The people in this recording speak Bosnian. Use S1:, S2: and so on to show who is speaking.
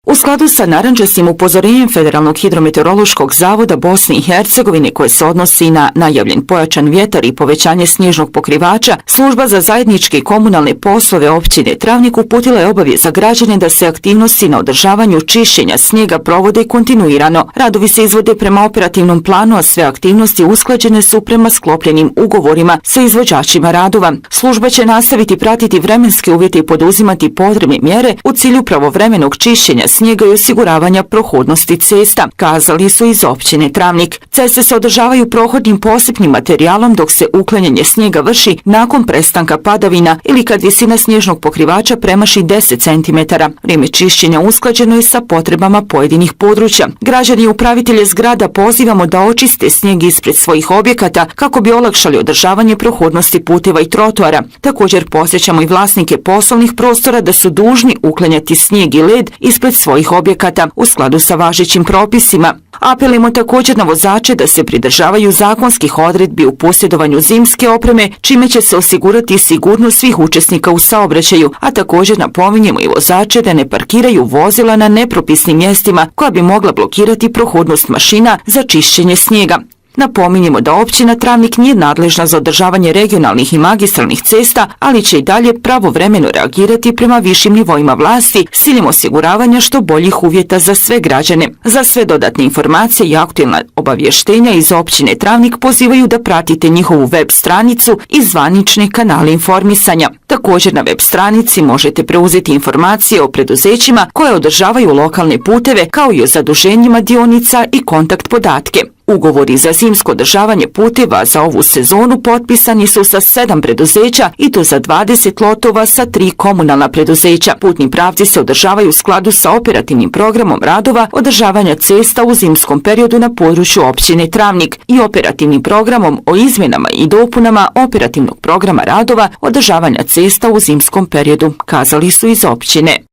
S1: U skladu sa narandžastim upozorenjem Federalnog hidrometeorološkog zavoda Bosne i Hercegovine koje se odnosi na najavljen pojačan vjetar i povećanje snježnog pokrivača, Služba za zajedničke i komunalne poslove općine Travnik uputila je obavijest za građane da se aktivnosti na održavanju čišćenja snijega provode kontinuirano. Radovi se izvode prema operativnom planu, a sve aktivnosti usklađene su prema sklopljenim ugovorima sa izvođačima radova. Služba će nastaviti pratiti vremenske uvjete i poduzimati potrebne mjere u cilju pravovremenog čišćenja snijega i osiguravanja prohodnosti cesta, kazali su iz općine Travnik. Ceste se održavaju prohodnim posipnim materijalom dok se uklanjanje snijega vrši nakon prestanka padavina ili kad visina snježnog pokrivača premaši 10 cm. Vrijeme čišćenja usklađeno je sa potrebama pojedinih područja. Građani i upravitelje zgrada pozivamo da očiste snijeg ispred svojih objekata kako bi olakšali održavanje prohodnosti puteva i trotoara. Također podsjećamo i vlasnike poslovnih prostora da su dužni uklanjati snijeg i led ispred svojih objekata u skladu sa važećim propisima. Apelimo također na vozače da se pridržavaju zakonskih odredbi u posjedovanju zimske opreme, čime će se osigurati sigurnost svih učesnika u saobraćaju, a također napominjemo i vozače da ne parkiraju vozila na nepropisnim mjestima koja bi mogla blokirati prohodnost mašina za čišćenje snijega. Napominjemo da općina Travnik nije nadležna za održavanje regionalnih i magistralnih cesta, ali će i dalje pravovremeno reagirati prema višim nivoima vlasti s ciljem osiguravanja što boljih uvjeta za sve građane. Za sve dodatne informacije i aktualna obavještenja iz općine Travnik pozivaju da pratite njihovu web stranicu i zvanične kanale informisanja. Također na web stranici možete preuzeti informacije o preduzećima koje održavaju lokalne puteve kao i o zaduženjima dionica i kontakt podatke. Ugovori za zimsko održavanje puteva za ovu sezonu potpisani su sa 7 preduzeća i to za 20 lotova sa 3 komunalna preduzeća. Putni pravci se održavaju u skladu sa operativnim programom radova održavanja cesta u zimskom periodu na području općine Travnik i operativnim programom o izmjenama i dopunama operativnog programa radova održavanja cesta u zimskom periodu, kazali su iz općine.